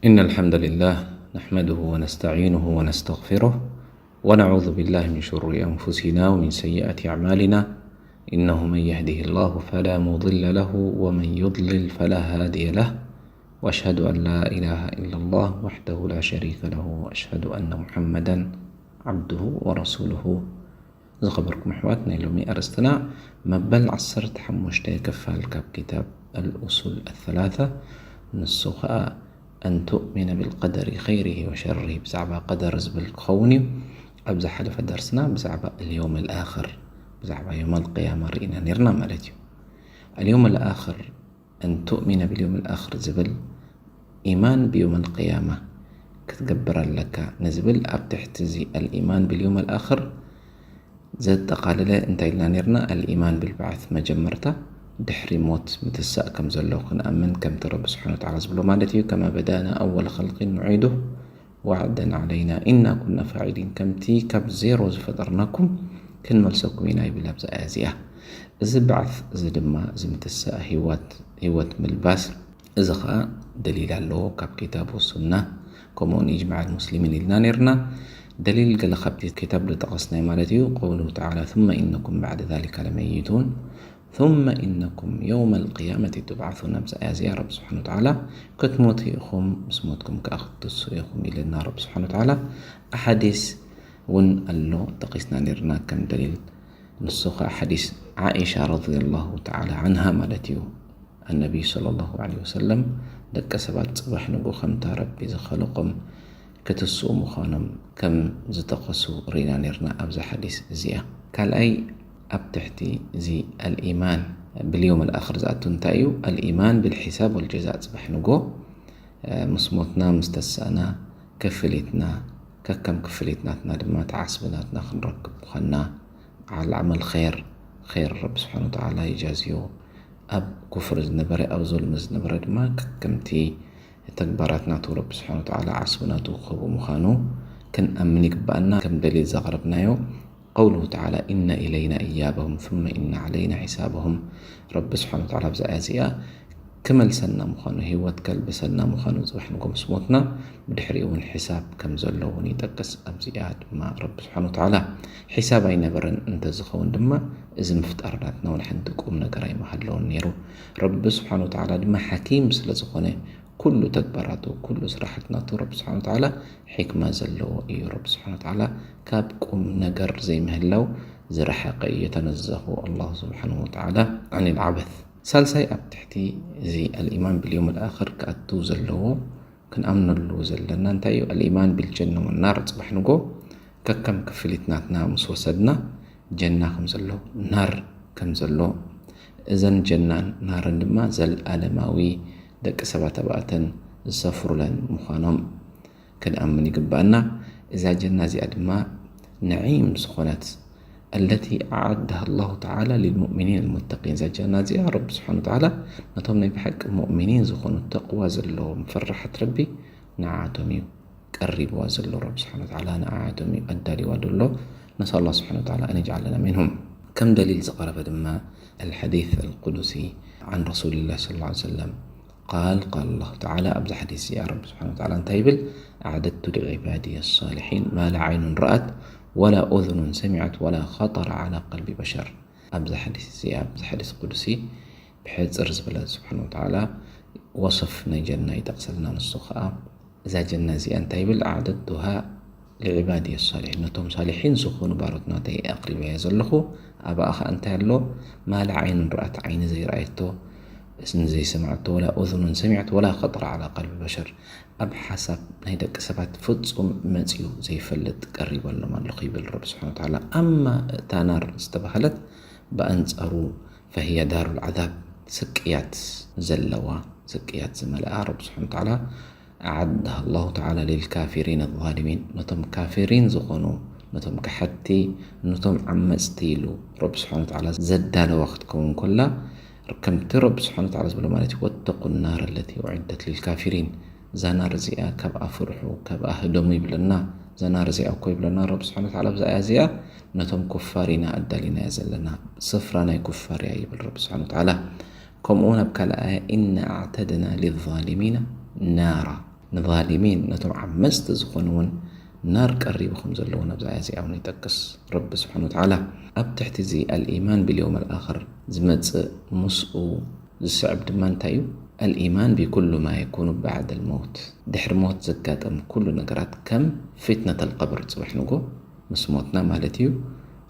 إن الحمد لله نحمده ونستعينه ونستغفره، ونعوذ بالله من شرور أنفسنا ومن سيئات أعمالنا. إنه من يهده الله فلا مضل له، ومن يضلل فلا هادي له. وأشهد أن لا إله إلا الله وحده لا شريك له، وأشهد أن محمدا عبده ورسوله. ዝኸበርኩም ኣሕዋት፣ ናይ ሎሚ ኣርእስትና መበል ዓሰርተ ሓሙሽተ ክፋል ካብ ክታብ ኣልኡሱል ኣሰላሳ፣ ንሱ ኸኣ ኣን ቱእሚነ ብልቀደሪ ኸይሪሂ ወሸሪሂ፣ ብዛዕባ ቀደር ዝብል ክኸውን እዩ። ኣብ ዝሓለፈ ደርስና ብዛዕባ ኣልየውም ኣልኣኽር፣ ብዛዕባ የውም ኣልቅያማ ርኢና ነይርና ማለት እዩ። ኣልየውም ኣልኣኽር፣ ኣን ቱእሚነ ብልየውም ኣልኣኽር ዝብል፣ ኢማን ብየውም ኣልቅያማ ክትገብር ኣለካ ንዝብል፣ ኣብ ትሕቲ እዚ ኣልኢማን ብልየውም ኣልኣኽር ዘጠቓለለ እንታይ ኢልና ነይርና? ኣልኢማን ብልበዓት፣ መጀመርታ ድሕሪ ሞት ምትሳእ ከም ዘሎ ክንኣምን፣ ከምቲ ረቢ ስብሓነ ወተዓላ ዝብሎ ማለት እዩ። ከማ በዳና ኣወለ ኸልቂን ኑዒዱ ወዓደን ዓለይና ኢና ኩና ፋዒሊን፣ ከምቲ ካብ ዜሮ ዝፈጠርናኩም ክንመልሰኩም ኢና ይብል ኣብዛ ኣያ እዚኣ። እዚ በዓት እዚ ድማ፣ እዚ ምትሳእ፣ ህይወት፣ ህይወት ምልባስ፣ እዚ ኸኣ ደሊል ኣለዎ ካብ ክታብ ወሱና፣ ከምኡውን ኢጅማዕ ሙስሊሚን ኢልና ነይርና። ደሊል ገለ ካብቲ ክታብ ዝጠቐስናይ ማለት እዩ። ቀውሉሁ ተዓላ፣ ثم إنكم بعد ذلك لميتون ثم إنكم يوم القيامة تبعثون። ኣብዚ ኣያ እዚኣ ረቢ ስብሓነ ወተዓላ፣ ክትሞቱ ኢኹም፣ ምስ ሞትኩም ከኣ ክትትስኡ ኢኹም ኢለና ረቢ ስብሓነ ወተዓላ። ኣሓዲስ እውን ኣሎ፣ ጠቒስና ነይርና ከም ደሊል። ንሱ ኸኣ ሓዲስ ዓኢሻ ረዲየላሁ ተዓላ ዓንሃ ማለት እዩ። ኣነቢ ሰለላሁ ዐለይሂ ወሰለም፣ ደቂ ሰባት ጽባሕ ንግሆ ከምታ ረቢ ዝኸለቖም ክትስኡ ምዃኖም ከም ዝጠቐሱ ርኢና ነይርና ኣብዛ ሓዲስ እዚኣ። ካልኣይ፣ ኣብ ትሕቲ እዚ ኣልኢማን ብልየውም ኣልኣኽር ዝኣቱ እንታይ እዩ? ኣልኢማን ብልሒሳብ ወልጀዛእ። ጽባሕ ንግሆ፣ እ፣ ምስ ሞትና፣ ምስ ተሳእና፣ ክፍሊትና፣ ከከም ክፍሊት ናትና ድማ፣ እቲ ዓስቢ ናትና ክንረክብ ምዃንና፣ ዓል ዓመል ኸይር፣ ኸይር ረቢ ስብሓነ ወተዓላ ይጃዝዮ። ኣብ ኩፍር ዝነበረ፣ ኣብ ዙልሚ ዝነበረ ድማ፣ ከከምቲ ተግባራት ናቱ ረቢ ስብሓነ ወተዓላ ዓስቢ ናቱ ክህቦ ምዃኑ ክንኣምን ይግብኣና። ከም ደሊል ዘቕረብናዮ፣ ቀውሉሁ ተዓላ፣ "ኢነ ኢለይና ኢያበሁም ثመ ኢነ ዓለይና ሒሳበሁም።" ረቢ ስብሓነ ወተዓላ ኣብዛ ኣያ እዚኣ ክመልሰና ምዃኑ፣ ህይወት ከልብሰና ምዃኑ፣ ጽባሕ ንግሆ ምስ ሞትና፣ ብድሕሪኡ እውን ሕሳብ ከም ዘሎ እውን ይጠቅስ። ኣብዚኣ ድማ ረቢ ስብሓነ ወተዓላ፣ ሕሳብ ኣይነበረን እንተዝኸውን ድማ፣ እዚ ምፍጣር ናትና እውን ሓንቲ ቁም ነገር ኣይምሃለዎን ነይሩ። ረቢ ስብሓነ ወተዓላ ድማ ሓኪም ስለ ዝኾነ፣ ኩሉ ተግባራቱ፣ ኩሉ ስራሓት ናቱ ረቢ ስብሓነ ወተዓላ ሕክማ ዘለዎ እዩ። ረቢ ስብሓነ ወተዓላ ካብ ቁም ነገር ዘይምህላው ዝረሓቐ እዩ። የተነዘሁ ኣላሁ ስብሓነ ወተዓላ ዓኒል ዓበስ። ሳልሳይ፣ ኣብ ትሕቲ እዚ ኣልኢማን ብልየውም ኣልኣኽር ክኣቱ ዘለዎ፣ ክንኣምነሉ ዘለና እንታይ እዩ? ኣልኢማን ቢልጀነ ወናር፣ ጽባሕ ንግሆ ከከም ክፍሊት ናትና ምስ ወሰድና፣ ጀና ከም ዘሎ፣ ናር ከም ዘሎ፣ እዘን ጀናን ናርን ድማ ዘልኣለማዊ፣ ደቂ ሰባት ኣብኣተን ዝሰፍሩለን ምዃኖም ክንኣምን ይግባኣና። እዛ ጀና እዚኣ ድማ ነዒም ዝኾነት፣ ኣለቲ ኣዓደሃ ኣላሁ ተዓላ ሊልሙእሚኒን ኣልሙተቂን፣ እዛ ጀና እዚኣ ረቢ ስብሓነ ወተዓላ ነቶም ናይ ብሓቂ ሙእሚኒን ዝኾኑ፣ ተቕዋ ዘለዎም፣ ፈራሓት ረቢ፣ ንዓቶም እዩ ቀሪብዋ ዘሎ። ረቢ ስብሓነ ወተዓላ ንዓቶም እዩ ኣዳልይዋ ዘሎ። ነስኣል ኣላህ ስብሓነ ወተዓላ ኣን የጅዓለና ሚንሁም። ከም ደሊል ዝቐረበ ድማ ኣልሐዲስ ኣልቁዱሲ ዓን ረሱሊላህ ሰለላሁ ዐለይሂ ወሰለም ቃል፣ ቃል ኣላሁ ተዓላ፣ ኣብዚ ሓዲስ እዚኣ ረቢ ስብሓነ ወተዓላ እንታይ ይብል? "ኣዕደድቱ ሊዕባድየ ሳሊሒን ማ ላ ዓይኑን ረኣት ወላ ኡዝኑን ሰሚዐት ወላ ኸጠረ ዓላ ቀልቢ በሸር።" ኣብዚ ሓዲስ እዚኣ፣ ኣብዚ ሓዲስ ቁዱሲ ብሕጽር ዝበለ ስብሓነ ወተዓላ ወሰፍ ናይ ጀና ይጠቕሰልና። ንሱ ኸኣ፣ እዛ ጀና እዚኣ እንታይ ይብል? "ኣዕደድቱሃ ሊዕባድየ ሳሊሒን፣ ነቶም ሳሊሒን ዝኾኑ ባሮት ናተይ ኣቕሪበያ ዘለኹ፣ ኣብኣ ኸኣ እንታይ ኣሎ? ማ ላ ዓይኑን ረኣት፣ ዓይኒ ዘይረኣየቶ፣ እዝኒ ዘይሰምዓቶ፣ ወላ ኡዝኑን ሰሚዐት፣ ወላ ኸጠረ ዓላ ቀልቢ በሸር፣ ኣብ ሓሳብ ናይ ደቂ ሰባት ፍጹም መጺኡ ዘይፈልጥ ቀሪበሎም ኣለኹ" ይብል ረቢ ስብሓነ ወተዓላ። ኣማ እታ ናር ዝተባህለት ብኣንጻሩ፣ ፈህየ ዳሩል ዓዛብ፣ ስቅያት ዘለዋ፣ ስቅያት ዝመልኣ፣ ረቢ ስብሓነ ወተዓላ ኣዓደሃ ኣላሁ ተዓላ ሊልካፊሪን ኣዛሊሚን፣ ነቶም ካፊሪን ዝኾኑ፣ ነቶም ከሓድቲ፣ ነቶም ዓመጽቲ ኢሉ ረቢ ስብሓነ ወተዓላ ዘዳለዋ ክትከውን ከላ፣ ከምቲ ረቢ ስብሓነ ወተዓላ ዝብሎ ማለት እዩ፣ "ወተቁ ናር ኣለቲ ኡዒደት ሊልካፊሪን።" እዛ ናር እዚኣ ካብኣ ፍርሑ፣ ካብኣ ህደሙ ይብለና። እዛ ናር እዚኣ እኮ ይብለና ረቢ ስብሓነ ወተዓላ ኣብዛ ኣያ እዚኣ፣ "ነቶም ኩፋር ኢና ኣዳሊናያ ዘለና፣ ስፍራ ናይ ኩፋር እያ" ይብል ረቢ ስብሓነ ወተዓላ። ከምኡ እውን ኣብ ካልእ ኣያ፣ "ኢና ኣዕተድና ሊዛሊሚና ናራ፣ ንዛሊሚን፣ ነቶም ዓመፅቲ ዝኾኑ እውን ናር ቀሪቡ ከም ዘለዉ ናብዛ ኣያ እዚኣ እውን ይጠቅስ ረቢ ስብሓን ወተዓላ። ኣብ ትሕቲ እዚ ኣልኢማን ብልየውም ኣልኣኽር ዝመፅእ ምስኡ ዝስዕብ ድማ እንታይ እዩ? ኣልኢማን ብኩሉ ማ የኩኑ ባዕድ ኣልመውት፣ ድሕሪ ሞት ዘጋጠም ኩሉ ነገራት ከም ፊትነት ኣልቀብር፣ ፅባሕ ንጎ ምስ ሞትና ማለት እዩ።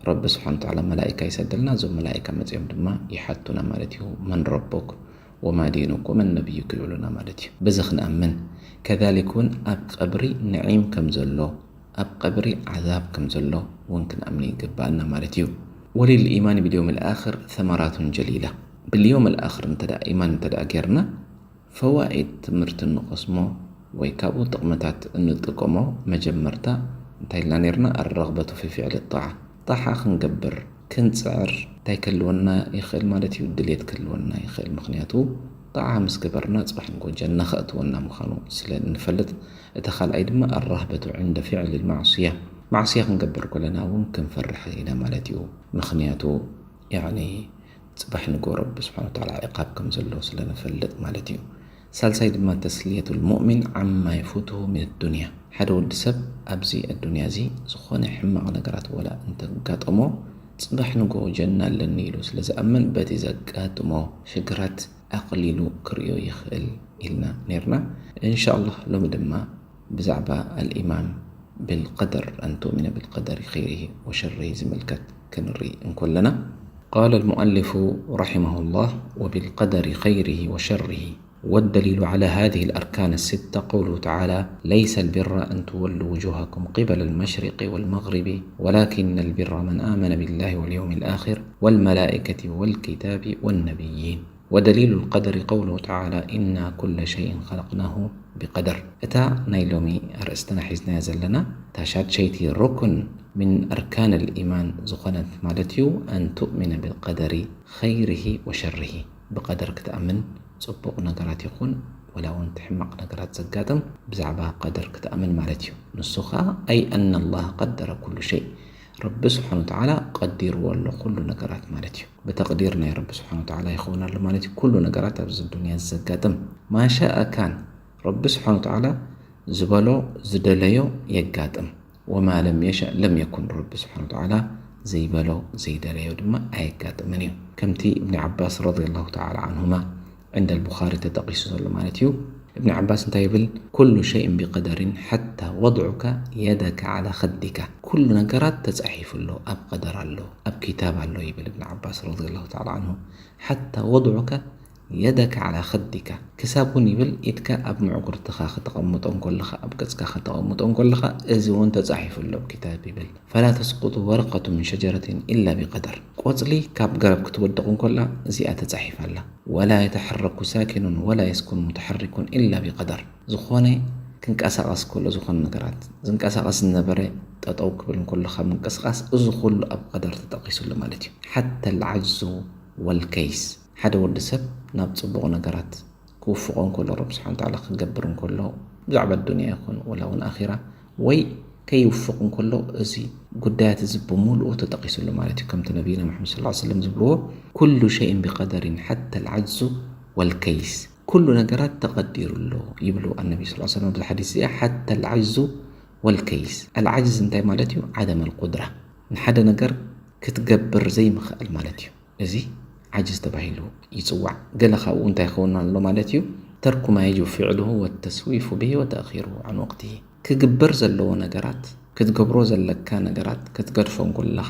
ረቢ ስብሓን ወተዓላ መላኢካ ይሰደልና፣ እዞም መላኢካ መፂኦም ድማ ይሓቱና ማለት እዩ። መን ረቡክ ወማ ዲኑክ ወመን ነቢዩክ ይብሉና ማለት እዩ። በዚ ክንኣምን። ከዛሊክ እውን ኣብ ቀብሪ ንዒም ከም ዘሎ፣ ኣብ ቀብሪ ዓዛብ ከም ዘሎ እውን ክንኣምን ይግባኣና ማለት እዩ። ወሊልኢማን ብልየውም ልኣኽር ተመራቱን ጀሊላ። ብልየውም ልኣኽር እንተ ደኣ ኢማን እንተ ደኣ ጌርና፣ ፈዋኢድ ትምህርቲ እንቐስሞ ወይ ካብኡ ጥቕምታት እንጥቀሞ መጀመርታ እንታይ ኢልና ኔርና? ኣረግበቱ ፊ ፊዕሊ ጣዓ፣ ጣዓ ክንገብር ክንጽዕር እንታይ ክህልወና ይኽእል ማለት እዩ? ድልየት ክህልወና ይኽእል። ምኽንያቱ ጣዓ ምስ ገበርና ጽባሕ ንጎ ጀና ከእትወና ምዃኑ ስለ እንፈልጥ፣ እቲ ካልኣይ ድማ ኣራህበቱ ዕንደ ፊዕሊ ልማዕስያ፣ ማዕስያ ክንገብር ከለና እውን ክንፈርሕ ኢና ማለት እዩ። ምኽንያቱ ያዕኒ ጽባሕ ንጎ ረቢ ስብሓን ወተዓላ ዕቃብ ከም ዘሎ ስለ ንፈልጥ ማለት እዩ። ሳልሳይ ድማ ተስልየቱ ልሙእሚን ዓማ የፉትሁ ምን ዱንያ። ሓደ ወዲ ሰብ ኣብዚ ኣዱንያ እዚ ዝኾነ ሕማቕ ነገራት ወላ እንተጋጠሞ፣ ጽባሕ ንጎ ጀና ኣለኒ ኢሉ ስለ ዝኣምን፣ በቲ ዘጋጥሞ ሽግራት ኣቕሊሉ ክርእዮ ይኽእል ኢልና ኔርና። እንሻ ኣላህ ሎሚ ድማ ብዛዕባ ኣልኢማን ብልቀደር፣ ኣን ቱእሚነ ብልቀደሪ ኸይሪሂ ወሸሪሂ ዝምልከት ክንርኢ እንኮለና፣ قال المؤلف رحمه الله: وبالقدر خيره وشره. والدليل على هذه الأركان الستة قوله تعالى: ليس البر أن تولوا وجوهكم قبل المشرق والمغرب ولكن البر من آمن بالله واليوم الآخر والملائكة والكتاب والنبيين. ودليل القدر قوله تعالى: إنا كل شيء خلقناه بقدر. እታ ናይ ሎሚ ኣርእስትና ሒዝናያ ዘለና እታ ሻድሸይቲ ሩክን ምን ኣርካን ልኢማን ዝኾነት ማለት እዩ፣ ኣን ቱእሚነ ብልቀደሪ ኸይሪሂ ወሸሪሂ። ብቀደር ክትኣምን፣ ጽቡቕ ነገራት ይኹን ወላ እውን እቲ ሕማቕ ነገራት ዘጋጥም፣ ብዛዕባ ቀደር ክትኣምን ማለት እዩ። ንሱ ኸኣ ኣይ ኣና ላህ ቀደረ ኩሉ ሸይ፣ ረቢ ስብሓን ወተዓላ ቀዲርዎ ኣሎ ኩሉ ነገራት ማለት እዩ። ብተቕዲር ናይ ረቢ ስብሓን ወተዓላ ይኸውን ኣሎ ማለት እዩ። ኩሉ ነገራት ኣብዚ ዱንያ ዘጋጥም ማሻእ ካን፣ ረቢ ስብሓን ወተዓላ ዝበሎ ዝደለዮ የጋጥም። ወማ ለም የሸእ ለም የኩን፣ ረቢ ስብሓን ወተዓላ ዘይበሎ ዘይደለዮ ድማ ኣየጋጥምን እዩ። ከምቲ እብኒ ዓባስ ረዲየላሁ ተዓላ ዓንሁማ ዕንደ ልቡኻሪ ተጠቒሱ ዘሎ ማለት እዩ። እብኒ ዓባስ እንታይ ይብል? ኩሉ ሸይን ቢቀደሪን ሓታ ወድዑካ የደካ ዓላ ኸዲካ። ኩሉ ነገራት ተጻሒፉ ኣሎ፣ ኣብ ቀደር ኣሎ፣ ኣብ ኪታብ ኣሎ ይብል እብኒ ዓባስ ረዲየላሁ ተዓላ ዓንሁ። ሓታ ወድዑካ የደካ ዓላ ኸዲካ፣ ክሳብ እውን ይብል ኢድካ ኣብ ምዕጉርትኻ ከተቐምጦ እንከለኻ፣ ኣብ ገጽካ ከተቐምጦ እንከለኻ፣ እዚ እውን ተጻሒፉ ኣሎ ኣብ ኪታብ ይብል። ፈላ ተስቁጡ ወረቀቱ ምን ሸጀረትን ኢላ ቢቀደር። ቆጽሊ ካብ ገረብ ክትወድቕ እንከላ እዚኣ ተጻሒፋ ኣላ። ወላ የተሐረኩ ሳኪኑን ወላ የስኩኑ ሙተሐሪኩን ኢላ ቢቀደር። ዝኾነ ክንቀሳቐስ ከሎ፣ ዝኾነ ነገራት ዝንቀሳቐስ ዝነበረ ጠጠው ክብል እንከሎ ካብ ምንቅስቓስ፣ እዚ ኩሉ ኣብ ቀደር ተጠቒሱ ኣሎ ማለት እዩ። ሓተ ልዓጅዙ ወልከይስ፣ ሓደ ወዲ ሰብ ናብ ጽቡቕ ነገራት ክውፍቖ እንከሎ፣ ረቢ ስብሓን ወተዓላ ክገብር እንከሎ፣ ብዛዕባ ዱንያ ይኹን ወላ እውን ኣኺራ፣ ወይ ከይውፍቕ እንከሎ፣ እዚ ጉዳያት እዚ ብምሉኡ ተጠቒሱ ኣሎ ማለት እዩ። ከምቲ ነቢይና መሓመድ ሰለላሁ ዐለይሂ ወሰለም ዝብልዎ፣ ኩሉ ሸይን ቢቀደሪን ሓተ ልዓጅዙ ወልከይስ፣ ኩሉ ነገራት ተቐዲሩ ኣሎ ይብሉ ኣነቢ ሰለላሁ ዐለይሂ ወሰለም ኣብዚ ሓዲስ እዚኣ፣ ሓተ ልዓጅዙ ወልከይስ። ኣልዓጅዝ እንታይ ማለት እዩ? ዓደም ኣልቁድራ፣ ንሓደ ነገር ክትገብር ዘይምኽኣል ማለት እዩ። እዚ ዓጅዝ ተባሂሉ ይጽዋዕ። ገለ ካብኡ እንታይ ይኸውን ኣሎ ማለት እዩ? ተርኩ ማ የጅቡ ፊዕሉሁ ወተስዊፉ ብሂ ወተእኺሩሁ ዓን ወቅትሂ። ክግበር ዘለዎ ነገራት፣ ክትገብሮ ዘለካ ነገራት ክትገድፎ እንከለኻ፣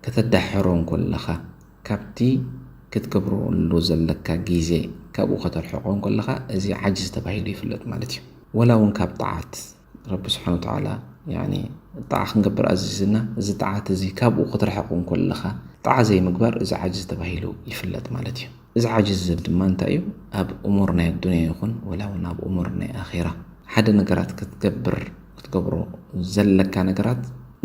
ከተዳሕሮ እንከለኻ፣ ካብቲ ክትገብረሉ ዘለካ ግዜ ካብኡ ከተርሕቆ እንከለኻ፣ እዚ ዓጅዝ ተባሂሉ ይፍለጥ ማለት እዩ። ወላ እውን ካብ ጣዓት፣ ረቢ ስብሓን ወተዓላ፣ ያኒ፣ ጣዓ ክንገብር ኣዚዝና፣ እዚ ጣዓት እዚ ካብኡ ክትርሕቕ እንከለኻ፣ ጣዓ ዘይምግባር፣ እዚ ዓጅዝ ተባሂሉ ይፍለጥ ማለት እዩ። እዚ ዓጅዝ እዚ ድማ እንታይ እዩ? ኣብ እሙር ናይ ኣዱንያ ይኹን ወላ እውን ኣብ እሙር ናይ ኣኼራ፣ ሓደ ነገራት ክትገብር፣ ክትገብሮ ዘለካ ነገራት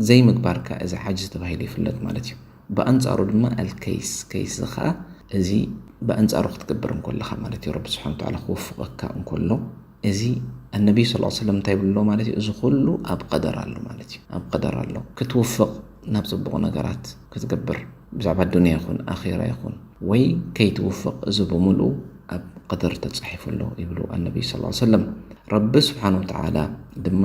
ዘይምግባርካ፣ እዚ ዓጅዝ ተባሂሉ ይፍለጥ ማለት እዩ። ብኣንጻሩ ድማ ኣልከይስ፣ ከይስ ኸኣ እዚ ብኣንጻሩ ክትገብር እንከለኻ ማለት እዩ። ረቢ ስብሓን ወተዓላ ክውፍቐካ እንከሎ፣ እዚ ኣነቢ ሰለላሁ ዐለይሂ ወሰለም እንታይ ይብሉ ኣለዉ ማለት እዩ? እዚ ኩሉ ኣብ ቀደር ኣሎ ማለት እዩ። ኣብ ቀደር ኣሎ። ክትውፍቕ ናብ ጽቡቕ ነገራት ክትገብር፣ ብዛዕባ ዱንያ ይኹን ኣኼራ ይኹን፣ ወይ ከይትውፍቕ፣ እዚ ብምሉኡ ኣብ ቀደር ተጻሒፉ ኣሎ ይብሉ ኣነቢ ሰለላሁ ዐለይሂ ወሰለም። ረቢ ስብሓነ ወተዓላ ድማ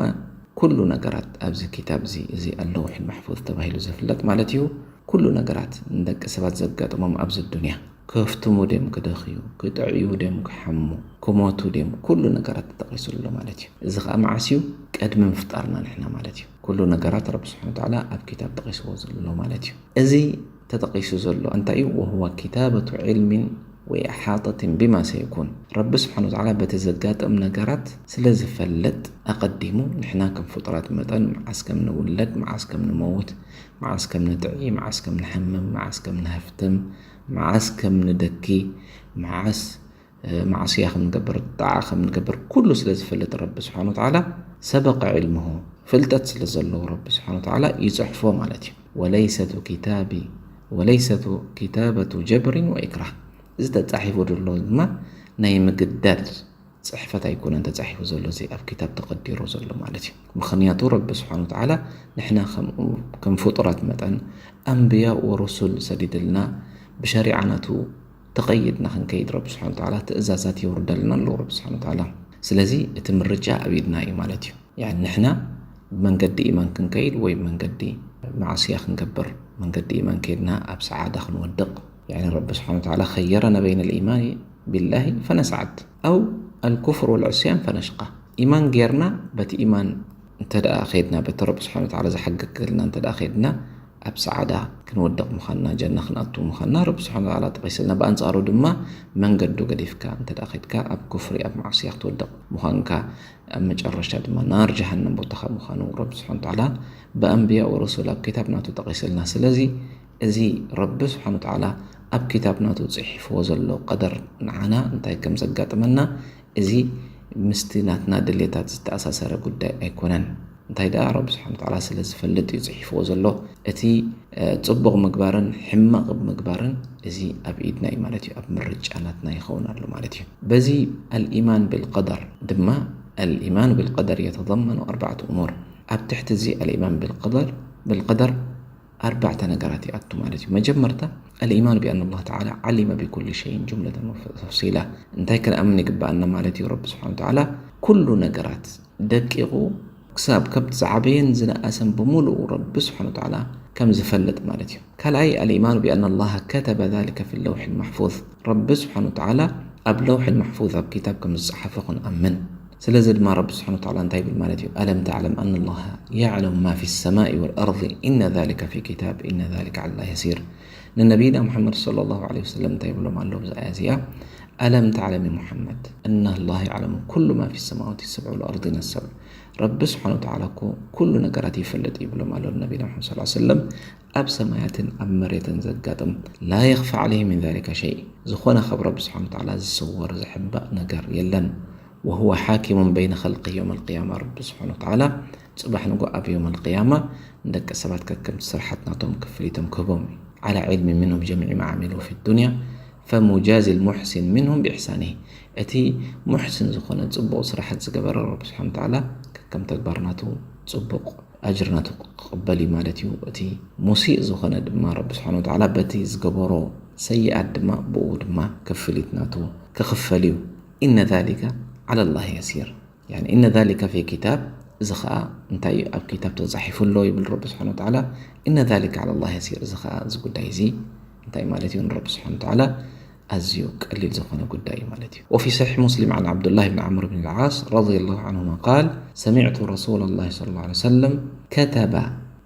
ኩሉ ነገራት ኣብዚ ኪታብ እዚ፣ እዚ ኣለውሕ ማሕፉዝ ተባሂሉ ዝፍለጥ ማለት እዩ፣ ኩሉ ነገራት ንደቂ ሰባት ዘጋጥሞም ኣብዚ ዱንያ፣ ከፍትሙ ድዮም ክደኽዩ፣ ክጥዕዩ ድዮም ክሓሙ፣ ክሞቱ ድዮም፣ ኩሉ ነገራት ተጠቒሱ ኣሎ ማለት እዩ። እዚ ኸኣ መዓስ እዩ? ቅድሚ ምፍጣርና ንሕና ማለት እዩ። ኩሉ ነገራት ረቢ ስብሓነ ወተዓላ ኣብ ኪታብ ጠቒስዎ ዘሎ ማለት እዩ። እዚ ተጠቒሱ ዘሎ እንታይ እዩ? ወሁወ ኪታበቱ ዒልሚን ወኢሓጠትን ቢማ ሰይኩን። ረቢ ስብሓነ ወተዓላ በቲ ዘጋጥም ነገራት ስለ ዝፈልጥ፣ ኣቐዲሙ ንሕና ከም ፍጡራት መጠን መዓስ ከም ንውለድ፣ መዓስ ከም ንመውት፣ መዓስ ከም ንጥዒ፣ መዓስ ከም ንሓምም፣ መዓስ ከም ንሃፍትም፣ መዓስ ከም ንደኪ፣ መዓስ፣ እ፣ ማዕስያ ከም ንገብር፣ ጣዓ ከም ንገብር ኩሉ ስለ ዝፈልጥ ረቢ ስብሓነ ወተዓላ ሰበቀ ዒልምሁ፣ ፍልጠት ስለ ዘለዎ ረቢ ስብሓነ ወተዓላ ይጽሕፎ ማለት እዩ። ወለይሰቱ ኪታቢ፣ ወለይሰቱ ኪታበቱ ጀብሪን ወኢክራህ። እዚ ተጻሒፉ ዘሎ ድማ ናይ ምግዳድ ጽሕፈት ኣይኮነን ተጻሒፉ ዘሎ፣ እዚ ኣብ ኪታብ ተቐዲሩ ዘሎ ማለት እዩ። ምኽንያቱ ረቢ ስብሓነ ወተዓላ ንሕና ከምኡ ከም ፍጡራት መጠን ኣንብያ ወሩሱል ሰዲድልና ብሸሪዓ ናቱ ተቐይድና ክንከይድ ረቢ ስብሓነ ወተዓላ ትእዛዛት የውርደልና ኣሎ ረቢ ስብሓነ ወተዓላ። ስለዚ እቲ ምርጫ ኣብ ኢድና እዩ ማለት እዩ። ያኒ ንሕና ብመንገዲ ኢማን ክንከይድ ወይ መንገዲ ማዕስያ ክንገብር፣ መንገዲ ኢማን ከይድና ኣብ ሰዓዳ ክንወድቕ። ያኒ ረቢ ስብሓነ ወተዓላ ኸየረና በይነ ልኢማን ቢላሂ ፈነስዓድ ኣው ኣልኩፍር ወልዕስያን ፈነሽቃ። ኢማን ጌርና በቲ ኢማን እንተ ደኣ ኸይድና፣ በቲ ረቢ ስብሓነ ወተዓላ ዝሓገገልና እንተ ደኣ ኸይድና፣ ኣብ ሰዓዳ ክንወድቕ ምዃንና፣ ጀና ክንኣቱ ምዃንና ረቢ ስብሓነ ወተዓላ ጠቒስልና። ብኣንጻሩ ድማ መንገዱ ገዲፍካ እንተ ደኣ ኸይድካ፣ ኣብ ኩፍሪ፣ ኣብ ማዕስያ ክትወድቕ ምዃንካ፣ ኣብ መጨረሻ ድማ ናር ጀሃነም ቦታኻ ምዃኑ ረቢ ስብሓነ ወተዓላ ብኣንብያ ወረሱል ኣብ ኪታብ ናቱ ጠቒስልና። ስለዚ እዚ ረቢ ስብሓነ ወተዓላ ኣብ ኪታብ ናቱ ጽሒፍዎ ዘሎ ቀደር ንዓና እንታይ ከም ዘጋጥመና፣ እዚ ምስቲ ናትና ድሌታት ዝተኣሳሰረ ጉዳይ ኣይኮነን። እንታይ ደኣ ረቢ ስብሓነ ወተዓላ ስለ ዝፈልጥ እዩ ጽሒፍዎ ዘሎ። እቲ፣ እ፣ ጽቡቕ ምግባርን ሕማቕ ምግባርን እዚ ኣብ ኢድና እዩ ማለት እዩ፣ ኣብ ምርጫ ናትና ይኸውን ኣሎ ማለት እዩ። በዚ ኣልኢማን ብልቀደር ድማ፣ ኣልኢማን ብልቀደር የተضمن ኣርባዕተ እሙር። ኣብ ትሕቲ እዚ ኣልኢማን ብልቀደር፣ ብልቀደር ኣርባዕተ ነገራት ይኣቱ ማለት እዩ። መጀመርታ፣ الإيمان بأن الله تعالى علم بكل شيء جملة وتفصيلا። እንታይ ክንኣምን ይግብኣና ማለት እዩ? ረቢ ስብሓነ ወተዓላ ኩሉ ነገራት ደቂቑ ክሳብ ካብቲ ዝዓበየን ዝነኣሰን ብምሉኡ ረቢ ስብሓነ ወተዓላ ከም ዝፈልጥ ማለት እዩ። ካልኣይ፣ الإيمان بأن الله كتب ذلك في اللوح المحفوظ። ረቢ ስብሓነ ወተዓላ ኣብ ለውሕ ማሕፉዝ ኣብ ኪታብ ከም ዝጸሓፎ ክንኣምን። ስለዚ ድማ ረቢ ስብሓነ ወተዓላ እንታይ ይብል ማለት እዩ? ألم تعلم أن الله يعلم ما في السماء والأرض إن ذلك في كتاب إن ذلك على الله يسير። ንነቢይና ሙሓመድ ሰለላሁ ዐለይሂ ወሰለም እንታይ ይብሎም ኣሎ ብዛ ኣያ እዚኣ? ألم تعلم يا محمد أن الله يعلم كل ما في السماوات السبع والأرضين السبع። ረቢ ስብሓነ ወተዓላ እኮ ኩሉ ነገራት ይፈልጥ ይብሎም ኣሎ ንነቢይና ሙሓመድ ሰለላሁ ዐለይሂ ወሰለም። ኣብ ሰማያትን ኣብ መሬትን ዘጋጥም لا يخفى عليه من ذلك شيء። ዝኾነ ካብ ረቢ ስብሓነ ወተዓላ ዝስወር ዝሕባእ ነገር የለን። وهو حاكم بين خلقه يوم القيامة። ረቢ ስብሓነ ወተዓላ ጽባሕ ንጎ ኣብ የውም ኣልቅያማ ንደቂ ሰባት ከከምቲ ስራሓት ናቶም ክፍሊቶም ክህቦም እዩ። على علم منه بجميع ما عملوا في الدنيا فمجازي المحسن منهم بإحسانه። እቲ ሙሕስን ዝኾነ ጽቡቕ ስራሓት ዝገበረ ረቢ ስብሓነ ወተዓላ ከከም ተግባር ናቱ ጽቡቕ ኣጅር ናቱ ክቕበል እዩ ማለት እዩ። እቲ ሙሲእ ዝኾነ ድማ ረቢ ስብሓነ ወተዓላ በቲ ዝገበሮ ሰይኣት ድማ ብኡ ድማ ክፍሊት ናቱ ክኽፈል እዩ። إن ذلك على الله يسير። يعني إن ذلك في كتاب። እዚ ኸኣ እንታይ እዩ? ኣብ ኪታብ ተጻሒፉ ኣሎ ይብል ረቢ ስብሓነ ወተዓላ። إن ذلك على الله يسير። እዚ ኸኣ እዚ ጉዳይ እዚ እንታይ ማለት እዩ? ንረቢ ስብሓነ ወተዓላ ኣዝዩ ቀሊል ዝኾነ ጉዳይ እዩ ማለት እዩ። وفي صحيح مسلم عن عبد الله بن عمرو بن العاص رضي الله عنهما قال سمعت رسول الله صلى الله عليه وسلم كتب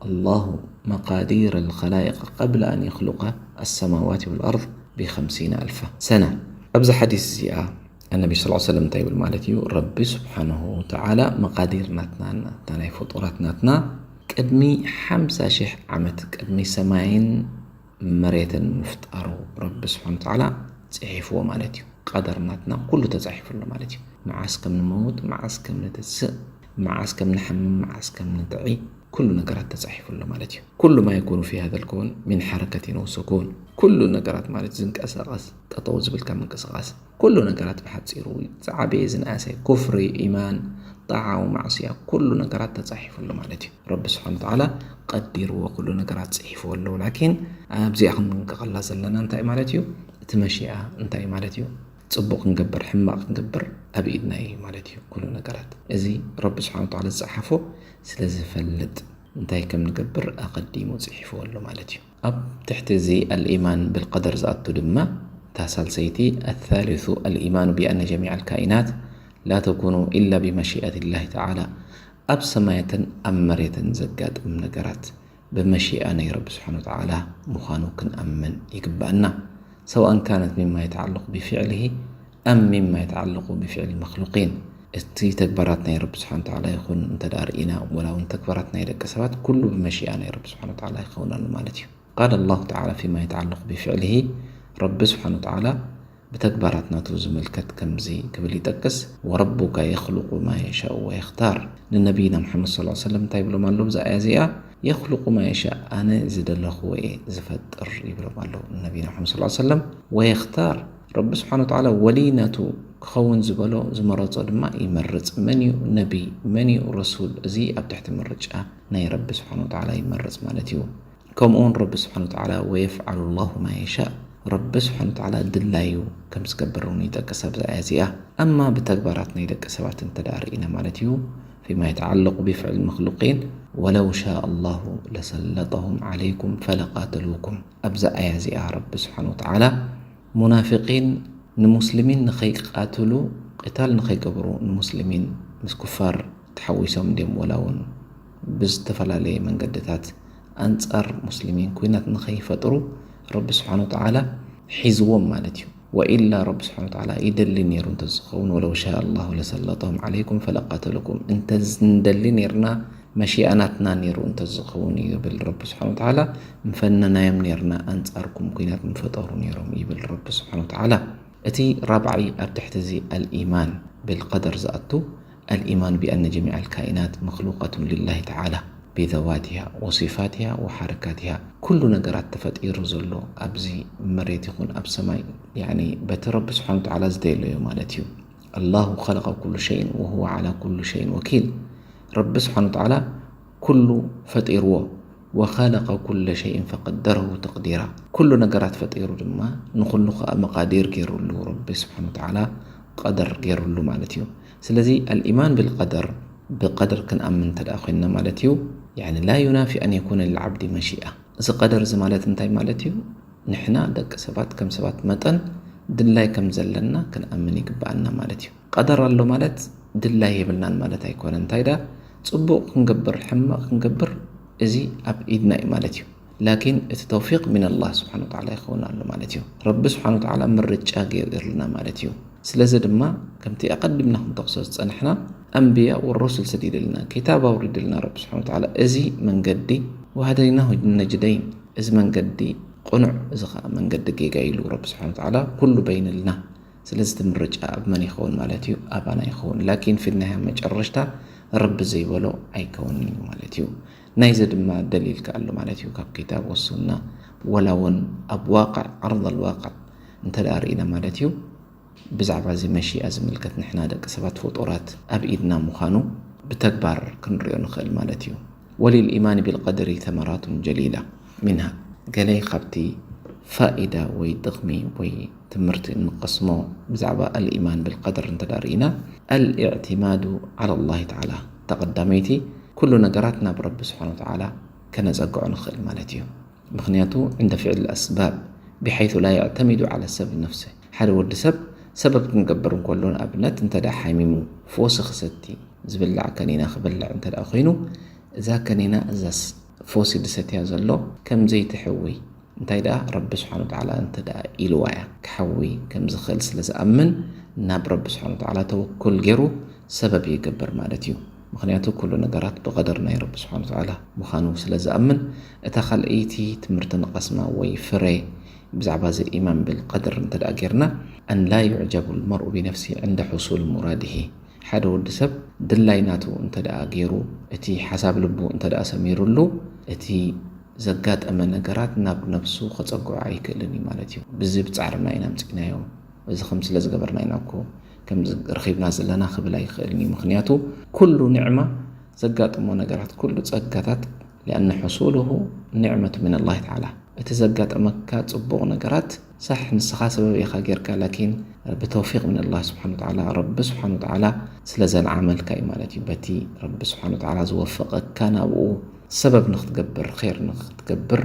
الله مقادير الخلائق قبل أن يخلق السماوات والأرض بخمسين ألف سنة። ኣብዚ ሓዲስ እዚኣ ኣነቢ ሰለላሁ ዐለይሂ ወሰለም እንታይ ይብል ማለት እዩ? ረቢ ስብሓነሁ ወተዓላ መቃዲር ናትና፣ ናትና ናይ ፍጡራት ናትና ቅድሚ ሓምሳ ሺሕ ዓመት፣ ቅድሚ ሰማይን መሬትን ምፍጣሩ ረቢ ስብሓነ ወተዓላ ጽሒፍዎ ማለት እዩ። ቀደር ናትና ኩሉ ተጻሒፉ ኣሎ ማለት እዩ። መዓስ ከም ንመውት፣ መዓስ ከም ንትስእ፣ መዓስ ከም ንሓምም፣ መዓስ ከም ንጥዒ፣ ኩሉ ነገራት ተጻሒፉ ኣሎ ማለት እዩ። ኩሉ ማ የኩኑ ፊ ሃዘል ከውን ሚን ሓረከቲን ወሱኩን፣ ኩሉ ነገራት ማለት ዝንቀሳቐስ፣ ጠጠው ዝብል ካብ ምንቅስቓስ፣ ኩሉ ነገራት ብሓጺሩ ዝዓበየ ዝነኣሰ፣ ኩፍሪ፣ ኢማን፣ ጣዓ ወማዕስያ፣ ኩሉ ነገራት ተጻሒፉ ኣሎ ማለት እዩ። ረቢ ስብሓነ ወተዓላ ቀዲርዎ፣ ኩሉ ነገራት ጽሒፍዎ ኣሎ። ላኪን ኣብዚኣ ክንምንቀቐላ ዘለና እንታይ ማለት እዩ? እቲ መሺኣ እንታይ ማለት እዩ? ጽቡቕ ክንገብር ሕማቕ ክንገብር ኣብ ኢድና እዩ ማለት እዩ ኩሉ ነገራት። እዚ ረቢ ስብሓን ወተዓላ ዝጸሓፎ ስለ ዝፈልጥ እንታይ ከም ንገብር ኣቐዲሙ ጽሒፍዎ ኣሎ ማለት እዩ። ኣብ ትሕቲ እዚ ኣልኢማን ብልቀደር ዝኣቱ ድማ እታ ሳልሰይቲ ኣታሊቱ ኣልኢማኑ ቢኣነ ጀሚዕ ኣልካኢናት ላ ተኩኑ ኢላ ብመሽኢት ላህ ተዓላ፣ ኣብ ሰማያትን ኣብ መሬትን ዘጋጥም ነገራት ብመሽኣ ናይ ረቢ ስብሓን ወተዓላ ምዃኑ ክንኣምን ይግባእና። ሰውኣን ካነት ሚማ የተዓለቁ ብፊዕልሂ ኣም ሚማ የተዓለቁ ብፊዕል መክሉቂን፣ እቲ ተግባራት ናይ ረቢ ስብሓን ወተዓላ ይኹን እንተ ደኣ ርኢና፣ ወላ እውን ተግባራት ናይ ደቂ ሰባት ኩሉ ብመሽኣ ናይ ረቢ ስብሓን ወተዓላ ይኸውን ኣሎ ማለት እዩ። ቃል ኣላሁ ተዓላ ፊማ የተዓለቁ ብፊዕልሂ፣ ረቢ ስብሓን ወተዓላ ብተግባራት ናቱ ዝምልከት ከምዚ ክብል ይጠቅስ፣ ወረቡካ የኽሉቁ ማ የሻኡ ወየኽታር። ንነቢይና ሙሓመድ ሰለላሁ ዐለይሂ ወሰለም እንታይ ይብሎም ኣሎ ብዛ ኣያ እዚኣ? የኽሉቁ ማ የሻእ፣ ኣነ ዝደለኽዎ እየ ዝፈጥር ይብሎም ኣሎ ንነቢይና ሙሓመድ ሰለላሁ ዐለይሂ ወሰለም። ወየኽታር፣ ረቢ ስብሓን ወተዓላ ወልይ ናቱ ክኸውን ዝበሎ ዝመረጾ ድማ ይመርጽ። መን እዩ ነቢይ? መን እዩ ረሱል? እዚ ኣብ ትሕቲ ምርጫ ናይ ረቢ ስብሓን ወተዓላ ይመርጽ ማለት እዩ። ከምኡ እውን ረቢ ስብሓን ወተዓላ ወየፍዓሉ ላሁ ማ የሻእ፣ ረቢ ስብሓን ወተዓላ ድላዩ ከም ዝገብር እውን ይጠቅስ ኣብዛ ኣያ እዚኣ። ኣማ ብተግባራት ናይ ደቂ ሰባት እንተ ደኣ ርኢና ማለት እዩ፣ ፊማ የተዓለቁ ብፍዕል መክሉቂን ወለው ሻእ ኣላሁ ለሰለጠሁም ዓለይኩም ፈለቃተሉኩም። ኣብዛ ኣያ እዚኣ ረቢ ስብሓን ወተዓላ ሙናፊቂን ንሙስሊሚን ንኸይቃትሉ፣ ቂታል ንኸይገብሩ፣ ንሙስሊሚን ምስ ኩፋር ተሓዊሶም እንድዮም፣ ወላ እውን ብዝተፈላለየ መንገድታት ኣንጻር ሙስሊሚን ኩናት ንኸይፈጥሩ ረቢ ስብሓን ወተዓላ ሒዝዎም ማለት እዩ። ወኢላ ረቢ ስብሓን ወተዓላ ይደሊ ነይሩ እንተዝኸውን፣ ወለው ሻእ ኣላሁ ለሰለጠሁም ዓለይኩም ፈለቃተሉኩም፣ እንተዝንደሊ ነይርና መሺኣ ናትና ነይሩ እንተዝኸውን ይብል ረቢ ስብሓን ወተዓላ፣ ምፈነናዮም ነይርና፣ ኣንጻርኩም ኩናት ምፈጠሩ ነይሮም ይብል ረቢ ስብሓን ወተዓላ። እቲ ራብዓይ ኣብ ትሕቲ እዚ ኣልኢማን ብልቀደር ዝኣቱ፣ ኣልኢማን ቢኣነ ጀሚዕ ኣልካኢናት መክሉቀቱን ሊላሂ ተዓላ ብዘዋቲሃ ወሲፋቲሃ ወሓረካቲሃ። ኩሉ ነገራት ተፈጢሩ ዘሎ ኣብዚ መሬት ይኹን ኣብ ሰማይ፣ ያኒ በቲ ረቢ ስብሓን ወተዓላ ዝደለዮ ማለት እዩ። ኣላሁ ኸለቀ ኩሉ ሸይን ወሁወ ዓላ ኩሉ ሸይን ወኪል። ረቢ ስብሓን ወተዓላ ኩሉ ፈጢርዎ። ወኸለቀ ኩለ ሸይን ፈቀደረሁ ተቅዲራ። ኩሉ ነገራት ፈጢሩ ድማ ንኹሉ ኸኣ መቃዲር ገይሩሉ ረቢ ስብሓን ወተዓላ፣ ቀደር ገይሩሉ ማለት እዩ። ስለዚ ኣልኢማን ብልቀደር፣ ብቀደር ክንኣምን እንተ ደኣ ኮይንና ማለት እዩ፣ ያኒ ላ ዩናፊ ኣን የኩነ ልዓብዲ መሺኣ። እዚ ቀደር እዚ ማለት እንታይ ማለት እዩ? ንሕና ደቂ ሰባት ከም ሰባት መጠን ድላይ ከም ዘለና ክንኣምን ይግብኣና ማለት እዩ። ቀደር ኣሎ ማለት ድላይ የብልናን ማለት ኣይኮነን። እንታይ ደኣ ጽቡቕ ክንገብር ሕማቕ ክንገብር እዚ ኣብ ኢድና እዩ ማለት እዩ። ላኪን እቲ ተውፊቅ ሚን ኣላህ ስብሓን ወተዓላ ይኸውን ኣሎ ማለት እዩ። ረቢ ስብሓን ወተዓላ ምርጫ ገይሩልና ማለት እዩ። ስለዚ ድማ ከምቲ ኣቐዲምና ክንጠቕሶ ዝጸናሕና ኣንብያ ወረሱል ሰዲድልና፣ ኪታብ ኣውሪድልና ረቢ ስብሓን ወተዓላ፣ እዚ መንገዲ ወሃደይናሁ ነጅደይን፣ እዚ መንገዲ ቅኑዕ፣ እዚ ኸኣ መንገዲ ጌጋ ኢሉ ረቢ ስብሓን ወተዓላ ኩሉ በይንልና። ስለዚ እቲ ምርጫ ኣብ መን ይኸውን ማለት እዩ? ኣባና ይኸውን። ላኪን ፊ ናሃያ መጨረሽታ ረቢ ዘይበሎ ኣይከውንን እዩ ማለት እዩ። ናይዚ ድማ ደሊል ከኣ ኣሎ ማለት እዩ ካብ ኪታብ ወሱና፣ ወላ እውን ኣብ ዋቅዕ፣ ዓርض ኣልዋቅዕ እንተ ደኣ ርኢና ማለት እዩ። ብዛዕባ እዚ መሺኣ ዝምልከት ንሕና ደቂ ሰባት ፍጡራት ኣብ ኢድና ምዃኑ ብተግባር ክንሪኦ ንኽእል ማለት እዩ። ወሊልኢማን ቢልቀደሪ ተመራቱን ጀሊላ ሚንሃ፣ ገለ ካብቲ ፋኢዳ ወይ ጥቕሚ ወይ ትምህርቲ እንቐስሞ ብዛዕባ ኣልኢማን ብልቀደር እንተ ደኣ ርኢና፣ ኣልኢዕቲማዱ ዓላ ላሂ ተዓላ፣ እታ ቀዳመይቲ ኩሉ ነገራት ናብ ረቢ ስብሓን ወተዓላ ከነጸግዖ ንኽእል ማለት እዩ። ምኽንያቱ ዕንደ ፍዕል ኣስባብ ብሓይቱ ላ የዕተሚዱ ዓላ ሰብ ነፍሲ፣ ሓደ ወዲ ሰብ ሰበብ ክንገብር እንከሎ፣ ንኣብነት እንተ ደኣ ሓሚሙ ፈውሲ ክሰቲ፣ ዝብላዕ ከኒና ክበልዕ እንተ ደኣ ኮይኑ፣ እዛ ከኒና እዛ ስ-፣ ፈውሲ ዝሰትያ ዘሎ ከም ዘይትሕዊ፣ እንታይ ደኣ ረቢ ስብሓን ወተዓላ እንተ ደኣ ኢልዋ እያ ክሓዊ ከም ዝኽእል ስለ ዝኣምን፣ ናብ ረቢ ስብሓን ወተዓላ ተወኩል ገይሩ ሰበብ ይገብር ማለት እዩ። ምኽንያቱ ኩሉ ነገራት ብቐደር ናይ ረቢ ስብሓን ወተዓላ ምዃኑ ስለ ዝኣምን። እታ ካልኣይቲ ትምህርቲ ንቐስማ ወይ ፍረ ብዛዕባ እዚ ኢማን ብልቀድር እንተ ደኣ ጌርና፣ ኣን ላ ዩዕጀቡ ልመርኡ ቢነፍሲ ዕንደ ሕሱል ሙራድሂ። ሓደ ወዲ ሰብ ድላይ ናቱ እንተ ደኣ ገይሩ፣ እቲ ሓሳብ ልቡ እንተ ደኣ ሰሚሩሉ፣ እቲ ዘጋጠመ ነገራት ናብ ነብሱ ከጸግዖ ኣይክእልን እዩ ማለት እዩ። ብዚ ብጻዕርና ኢና ኣምጺእናዮ፣ እዚ ከም ስለ ዝገበርና ኢና እኮ ከምዚ ረኺብና ዘለና ክብል ኣይኽእልን እዩ። ምኽንያቱ ኩሉ ኒዕማ ዘጋጥሞ ነገራት፣ ኩሉ ጸጋታት፣ ሊኣነ ሕሱሉሁ ኒዕመቱ ሚን ኣላሂ ተዓላ፣ እቲ ዘጋጠመካ ጽቡቕ ነገራት ሳሕ ንስኻ ሰበብ ኢኻ ጌርካ፣ ላኪን ብተውፊቕ ምን ኣላህ ስብሓን ወተዓላ፣ ረቢ ስብሓን ወተዓላ ስለ ዘንዓመልካ እዩ ማለት እዩ። በቲ ረቢ ስብሓን ወተዓላ ዝወፈቐካ ናብኡ ሰበብ ንኽትገብር፣ ኸይር ንኽትገብር፣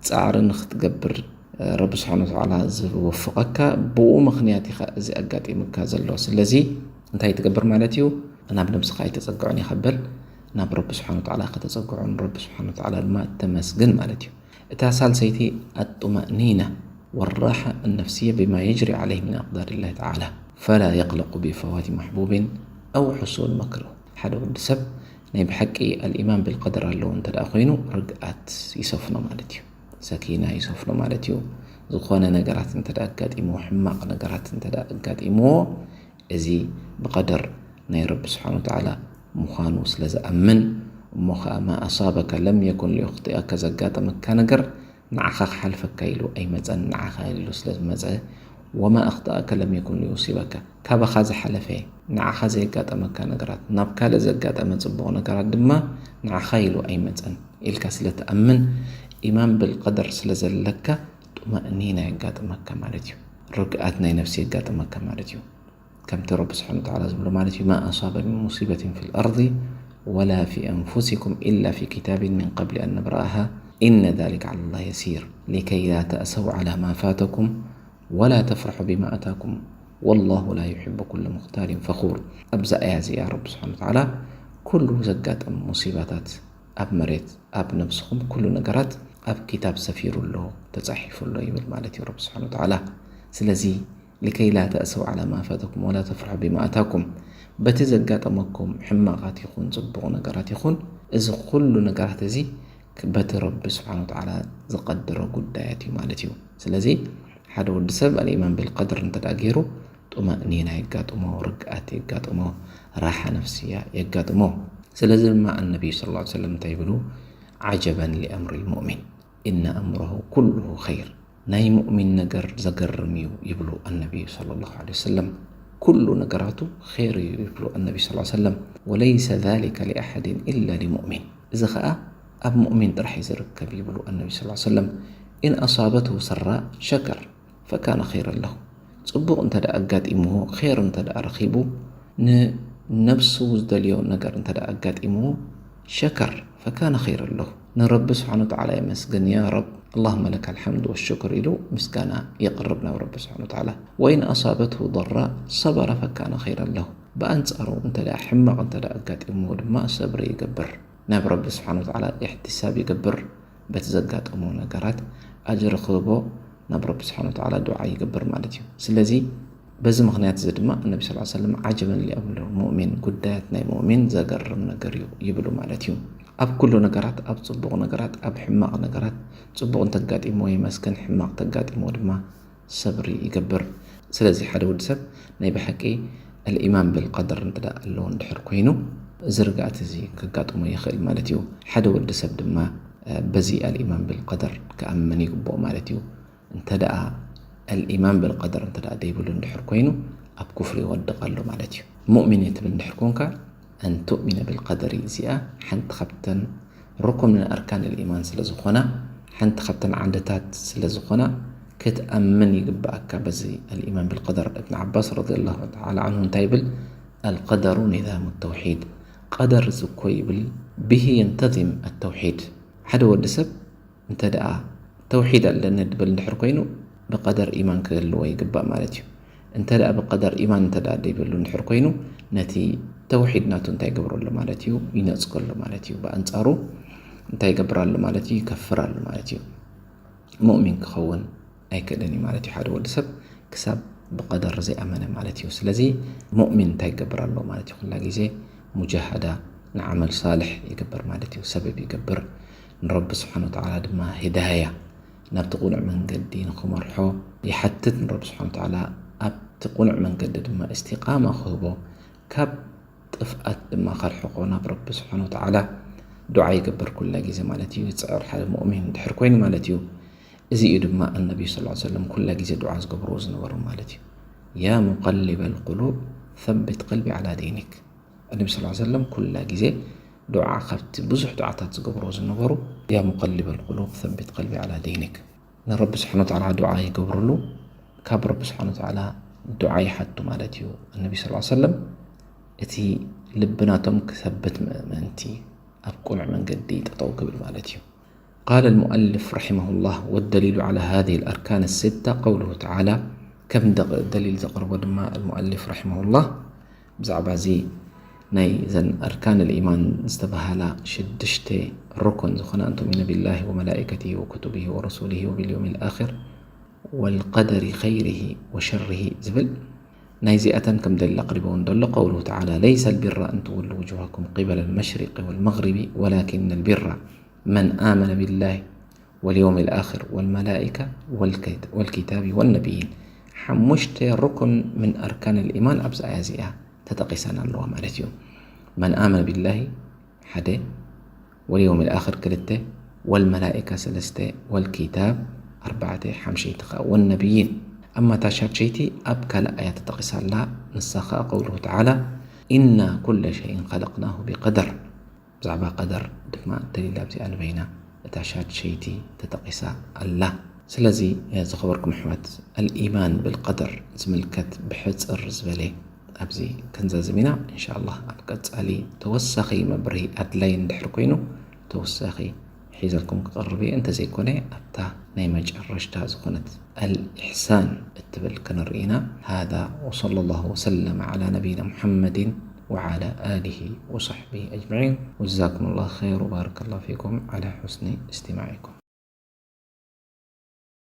ጻዕሪ ንኽትገብር ረቢ ስብሓን ወተዓላ ዝወፍቐካ፣ ብኡ ምኽንያት ኢኻ እዚ ኣጋጢሙካ ዘሎ። ስለዚ እንታይ ትገብር ማለት እዩ? ናብ ነብስኻ ኣይተጸግዖን ኢኻ በል፣ ናብ ረቢ ስብሓን ወተዓላ ከተጸግዖ፣ ንረቢ ስብሓን ወተዓላ ድማ ተመስግን ማለት እዩ። እታ ሳልሰይቲ ኣጡማእኒና ወራሓ ኣነፍስየ ብማ የጅሪ ዓለይህ ምን ኣቅዳር ላህ ተዓላ ፈላ የቅለቁ ብፈዋቲ ማሕቡብን ኣው ሕሱል መክሩህ። ሓደ ወዲ ሰብ ናይ ብሓቂ ኣልኢማን ብልቀደር ኣለዎ እንተ ደኣ ኮይኑ ርግኣት ይሰፍኖ ማለት እዩ። ሰኪና ይሰፍኖ ማለት እዩ። ዝኾነ ነገራት እንተ ደኣ ኣጋጢምዎ፣ ሕማቕ ነገራት እንተ ደኣ ኣጋጢምዎ፣ እዚ ብቐደር ናይ ረቢ ስብሓን ወተዓላ ምዃኑ ስለ ዝኣምን፣ እሞ ኸኣ ማ ኣሳበከ ለም የኩን ሊዩኽጢኣከ፣ ዘጋጠመካ ነገር ንዓኻ ክሓልፈካ ኢሉ ኣይመጸን፣ ንዓኻ ኢሉ ስለ ዝመጸ፣ ወማ ኣኽጠኣከ ለም የኩን ሊዩሲበከ፣ ካባኻ ዝሓለፈ ንዓኻ ዘየጋጠመካ ነገራት፣ ናብ ካልእ ዘጋጠመ ጽቡቕ ነገራት ድማ ንዓኻ ኢሉ ኣይመጸን ኢልካ ስለ ትኣምን፣ ኢማን ብልቀደር ስለ ዘለካ፣ ጡማእኒና የጋጥመካ ማለት እዩ። ርግኣት ናይ ነፍሲ የጋጥመካ ማለት እዩ። ከምቲ ረቢ ስብሓን ወተዓላ ዝብሎ ማለት እዩ፣ ማ ኣሳበ ምን ሙሲበትን ፊ ልኣርض ወላ ፊ ኣንፉሲኩም ኢላ ፊ ኪታቢን ምን ቀብሊ ኣን ነብረኣሃ ኢነ ዛሊከ ዓላ ላህ የሲር ሊከይ ላ ተእሰው ዓላ ማ ፋተኩም ወላ ተፍረሑ ቢማ ኣታኩም ወላሁ ላ ዩሕቡ ኩለ ሙኽታሊን ፈኹር። ኣብዛ ኣያ እዚኣ ረቢ ስብሓን ወተዓላ ኩሉ ዘጋጥም ሙሲባታት ኣብ መሬት፣ ኣብ ነብስኹም ኩሉ ነገራት ኣብ ኪታብ ሰፊሩ ኣሎ፣ ተጻሒፉ ኣሎ ይብል ማለት እዩ ረቢ ስብሓን ወተዓላ። ስለዚ ሊከይ ላ ተእሰው ዓላ ማ ፋተኩም ወላ ተፍረሑ ቢማ ኣታኩም፣ በቲ ዘጋጠመኩም ሕማቓት ይኹን ጽቡቕ ነገራት ይኹን፣ እዚ ኩሉ ነገራት እዚ በቲ ረቢ ስብሓን ወተዓላ ዝቐደሮ ጉዳያት እዩ ማለት እዩ። ስለዚ ሓደ ወዲ ሰብ ኣልኢማን ብልቀድር እንተ ደኣ ገይሩ፣ ጡማእኒና የጋጥሞ፣ ርግኣት የጋጥሞ፣ ራሓ ነፍስያ የጋጥሞ። ስለዚ ድማ ኣነቢዩ ሰለላሁ ዐለይሂ ወሰለም እንታይ ይብሉ? ዓጀበን ሊኣምሪ ልሙእሚን፣ ኢነ ኣምረሁ ኩሉሁ ኸይር። ናይ ሙእሚን ነገር ዘገርም እዩ ይብሉ ኣነቢዩ ሰለላሁ ዐለይሂ ወሰለም። ኩሉ ነገራቱ ኸይር እዩ ይብሉ ኣነቢ ሰለላሁ ዐለይሂ ወሰለም። ወለይሰ ዛሊከ ሊኣሐድን ኢላ ሊሙእሚን። እዚ ኸኣ ኣብ ሙእሚን ጥራሕ እዩ ዝርከብ ይብሉ ኣነቢ ሰለላሁ ዐለይሂ ወሰለም። ኢን ኣሳበትሁ ሰራእ ሸከር ፈካነ ኸይረን ለሁ። ጽቡቕ እንተ ደኣ ኣጋጢምዎ፣ ኸይር እንተ ደኣ ረኺቡ፣ ንነብሱ ዝደልዮ ነገር እንተ ደኣ ኣጋጢምዎ፣ ሸከር ፈካነ ኸይረን ለሁ። ንረቢ ስብሓነ ወተዓላ የመስግን፣ ያ ረብ፣ ኣላሁመ ለከል ሓምድ ወሽክር ኢሉ ምስጋና የቕርብ ናብ ረቢ ስብሓነ ወተዓላ። ወኢን ኣሳበትሁ ደራእ ሰበረ ፈካነ ኸይረን ለሁ። ብኣንጻሩ እንተ ደኣ ሕማቕ እንተ ደኣ ኣጋጢምዎ ድማ ሰብሪ ይገብር። ናብ ረቢ ስብሓነ ወተዓላ ኢሕትሳብ ይገብር። በቲ ዘጋጠሞ ነገራት ኣጅሪ ክህቦ ናብ ረቢ ስብሓነ ወተዓላ ዱዓ ይገብር ማለት እዩ። ስለዚ በዚ ምኽንያት እዚ ድማ እነቢ ሰለላሁ ዐለይሂ ወሰለም ዓጀበን ሊኣምሪ ሙእሚን፣ ጉዳያት ናይ ሙእሚን ዘገርም ነገር እዩ ይብሉ ማለት እዩ። ኣብ ኩሉ ነገራት፣ ኣብ ጽቡቕ ነገራት፣ ኣብ ሕማቕ ነገራት፣ ጽቡቕ እንተጋጢምዎ የመስግን፣ ሕማቕ ተጋጢምዎ ድማ ሰብሪ ይገብር። ስለዚ ሓደ ወዲ ሰብ ናይ ብሓቂ ኣልኢማን ብልቀደር እንተ ደኣ ኣለዎ እንድሕር ኮይኑ፣ እዚ ርግኣት እዚ ከጋጥሞ ይኽእል ማለት እዩ። ሓደ ወዲ ሰብ ድማ፣ እ፣ በዚ ኣልኢማን ብልቀደር ክኣምን ይግብኦ ማለት እዩ። እንተ ደኣ ኣልኢማን ብልቀደር እንተ ደኣ ደይብሉ እንድሕር ኮይኑ፣ ኣብ ኩፍሪ ይወድቕ ኣሎ ማለት እዩ። ሙእሚን እየ ትብል እንድሕር ኮንካ፣ ኣን ቱእሚነ ብልቀደሪ እዚኣ ሓንቲ ካብተን ሩኩን ምን ኣርካን ልኢማን ስለ ዝኾና፣ ሓንቲ ካብተን ዓንድታት ስለ ዝኾና፣ ክትኣምን ይግብኣካ በዚ ኣልኢማን ብልቀደር። እብን ዓባስ ረዲየላሁ ተዓላ ዓንሁ እንታይ ይብል? ኣልቀደሩ ኒዛሙ ተውሒድ። ቀደር እዚ እኮ ይብል፣ ብሂ የንተዚም ኣተውሒድ። ሓደ ወዲ ሰብ እንተ ደኣ ተውሒድ ኣለኒ ድብል እንድሕር ኮይኑ፣ ብቀደር ኢማን ክህልዎ ይግባእ ማለት እዩ። እንተ ደኣ ብቀደር ኢማን እንተ ደኣ ደይብሉ እንድሕር ኮይኑ፣ ነቲ ተውሒድ ናቱ እንታይ ይገብረሉ ማለት እዩ? ይነጽገሉ ማለት እዩ። ብኣንጻሩ እንታይ ይገብር ኣሎ ማለት እዩ? ይከፍር ኣሎ ማለት እዩ። ሙእሚን ክኸውን ኣይክእልን እዩ ማለት እዩ ሓደ ወዲ ሰብ ክሳብ ብቀደር ዘይኣመነ ማለት እዩ። ስለዚ ሙእሚን እንታይ ይገብር ኣሎ ማለት እዩ? ኩላ ግዜ ሙጃሃዳ ንዓመል ሳልሕ ይገብር ማለት እዩ። ሰበብ ይገብር፣ ንረቢ ስብሓነ ወተዓላ ድማ ሂዳያ ናብቲ ቅኑዕ መንገዲ ንኽመርሖ ይሓትት ንረቢ ስብሓነ ወተዓላ። ኣብቲ ቅኑዕ መንገዲ ድማ እስቲቃማ ክህቦ፣ ካብ ጥፍኣት ድማ ከርሕቆ ናብ ረቢ ስብሓነ ወተዓላ ዱዓ ይገብር ኩላ ግዜ ማለት እዩ። ይጽዕር ሓደ ሙእሚን እንድሕር ኮይኑ ማለት እዩ። እዚ እዩ ድማ ኣነቢዩ ሰለላሁ ዐለይሂ ወሰለም ኩላ ግዜ ዱዓ ዝገብርዎ ዝነበሩ ማለት እዩ። ያ ሙቀሊበል ቁሉብ ሰቢት ቀልቢ ዓላ ዲኒክ። ኣነቢ ሰለላሁ ዐለይሂ ወሰለም ኩላ ግዜ ዱዓ ካብቲ ብዙሕ ዱዓታት ዝገብሮ ዝነበሩ ያ ሙቀሊበል ቁሉብ ሰቢት ቀልቢ ዓላ ዲኒክ ንረቢ ስብሓን ወተዓላ ዱዓ ይገብርሉ። ካብ ረቢ ስብሓን ወተዓላ ዱዓ ይሓቱ ማለት እዩ። እነቢ ስ ሰለም እቲ ልብናቶም ክሰብት ምእመንቲ ኣብ ቁኑዕ መንገዲ ጠጠው ክብል ማለት እዩ። قال المؤلف رحمه الله: والدليل على هذه الأركان الستة قوله تعالى، ከም ደሊል ዘቕርቦ ድማ المؤلف رحمه الله ብዛዕባ እዚ ናይ ዘን ኣርካን الإيمان ዝተባሃላ ሽዱሽተ ሩኩን ዝኾና أن تؤمن بالله وملائكته وكتبه ورسله وباليوم الآخر والقدر خيره وشره ዝብል ናይዚኣተን ከም ደሊል ኣቕሪቦ እውን ዘሎ قوله تعالى: ليس البر أن تولوا وجوهكم قبل المشرق والمغرب ولكن البر من آمن بالله واليوم الآخر والملائكة والكت- والكتاب والنبيين ሓሙሽተ ሩኩን ምን ኣርካን الإيمان ኣብዚ ኣያ እዚኣ ተጠቂሰን ኣለዋ ማለት እዩ። من آمن بالله ሓደ واليوم الآخر ክልተ والملائكة ሰለስተ والكتاب ኣርባዕተ ሓምሸይቲ ከዓ والنبيين ኣማ እታ ሻድሸይቲ ኣብ ካልእ ኣያ ተጠቂሳ ኣላ። ንሳ ከዓ قوله تعالى: إنا كل شيء خلقناه بقدر ብዛዕባ ቀደር ድማ ደሊል ኣብዚኣ ንበይና እታ ሻድሸይቲ ተጠቂሳ ኣላ። ስለዚ ዝኸበርኩም ኣሕዋት الإيمان بالقدر ዝምልከት ብሕጽር ዝበለ ኣብዚ ክንዛዝም ኢና። እንሻ ኣላህ ኣብ ቀጻሊ ተወሳኺ መብርሂ ኣድላይ እንድሕር ኮይኑ ተወሳኺ ሒዘልኩም ክቐርብ እየ። እንተዘይኮነ ኣብታ ናይ መጨረሽታ ዝኾነት الإحسان እትብል ክንርኢ ኢና። هذا وصلى الله وسلم على نبينا محمد وعلى آله وصحبه أجمعين. وجزاكم الله خير وبارك الله فيكم على حسن استماعكم.